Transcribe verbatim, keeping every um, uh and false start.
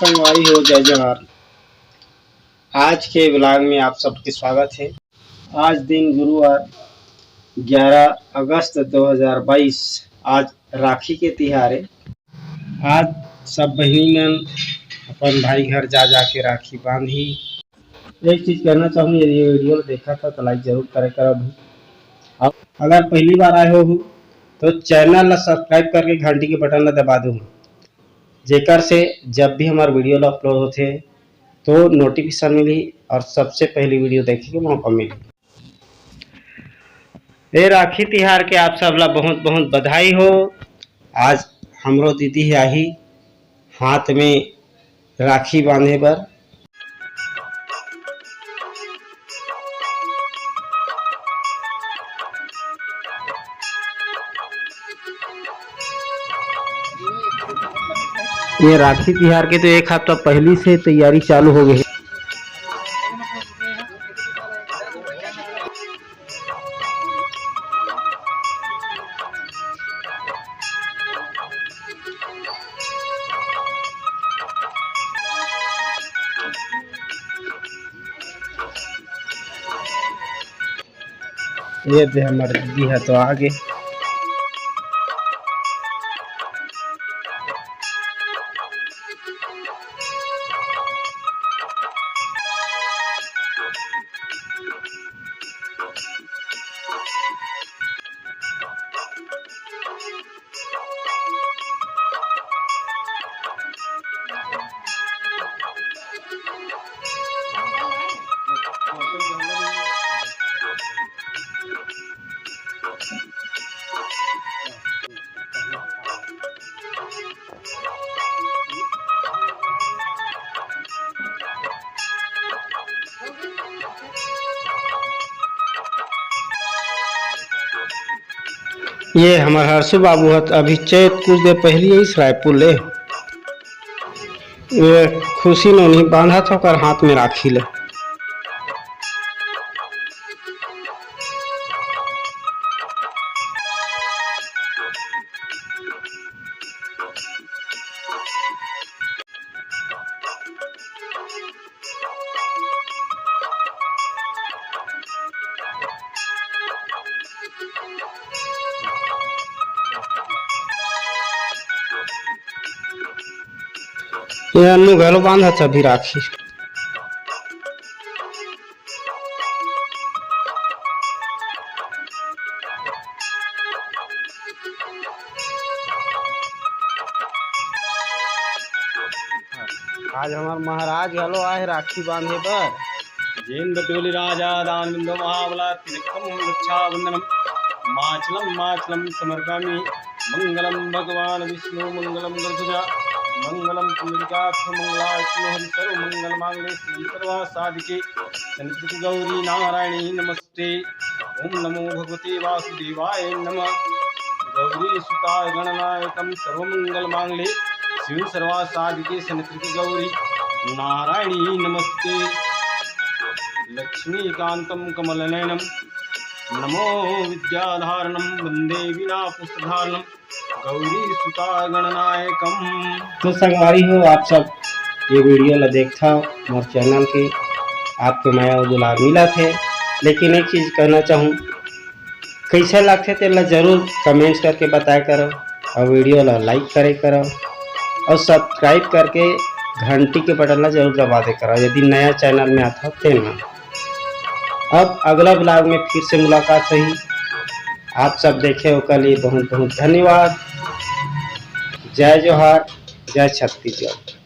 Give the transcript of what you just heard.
संगवारी हो, जय जोहार। आज के vlog में आप सबके स्वागत है। आज दिन गुरुवार, ग्यारह अगस्त दो हज़ार बाईस, आज राखी के तिहार है। आज सब बहिनी मन अपन भाई घर जा जा के राखी बांधही। एक चीज कहना चाहूँ, यदि ये video ला देखा था तो like जरूर करे करब। और अगर पहली बार आए हो तो channel ला subscribe करके घंटी के button ला दबा दो, जेकर से जब भी हमार video ला upload होथे तो notification मिली और सबसे पहली video देखे के मौका मिली। ए राखी तिहार के आप सब ला बहुत बहुत बधाई हो। आज हमरो दीदी ह आही हाथ में राखी बांधे बर। ये राखी तिहार के तो एक हफ्ता पहली से तैयारी चालू हो गई है। ये दे हमर दीदी ह तो आगे। ये हमर हर्षू बाबू ह अभी चैत कुछ देर पहली आइस रायपुर ले। ये खुशी नोनी बांधत ह ओकर हाथ में राखी ले। ये अन्नू घलो बांधत अभी राखी। आज हमर महाराज घलो आए हे राखी बांधे बर। जेन बटोली राजा दान बिंदु महाबला तिलकम रक्षाबंधनम माचलम माचलम समर्पयामि। मंगलम भगवान विष्णु मंगलम गरुड़ध्वजा मंगलम पुंडरीकाक्ष मंगलायतनो हरि सर्व मंगल मांगल्ये शिव सर्वा साधिके शरण्ये त्र्यंबके गौरी नारायणी नमस्ते। ओम नमो भगवते वासुदेवाय नमः। गौरी सुता गणनायकम सर्व मंगल मांगल्ये शिव सर्वा साधिके शरण्ये त्र्यंबके गौरी नारायणी नमस्ते। लक्ष्मीकांतम कमलनयनम नमो विद्याधारणम वंदे वीणा पुष्पधारणम गौरी सुता गणनायकम। तो संगवारी हो, आप सब ये video ला देखथव, मोर channel के आपके मया अउ दुलार मिलत हे, लेकिन एक चीज कहना चाहूँ, कैसे लगथे तेला जरूर comments करके बताया करो, और video ला like करे करो, और subscribe करके घंटी के button ला जरूर दबा दे करो, यदि नया channel में आथव तेन ह। अब अगला vlog में फिर से मुलाकात होही। आप सब देखे ओकर लिए बहुत बहुत धन्यवाद। जय जोहार, जय छत्तीसगढ़।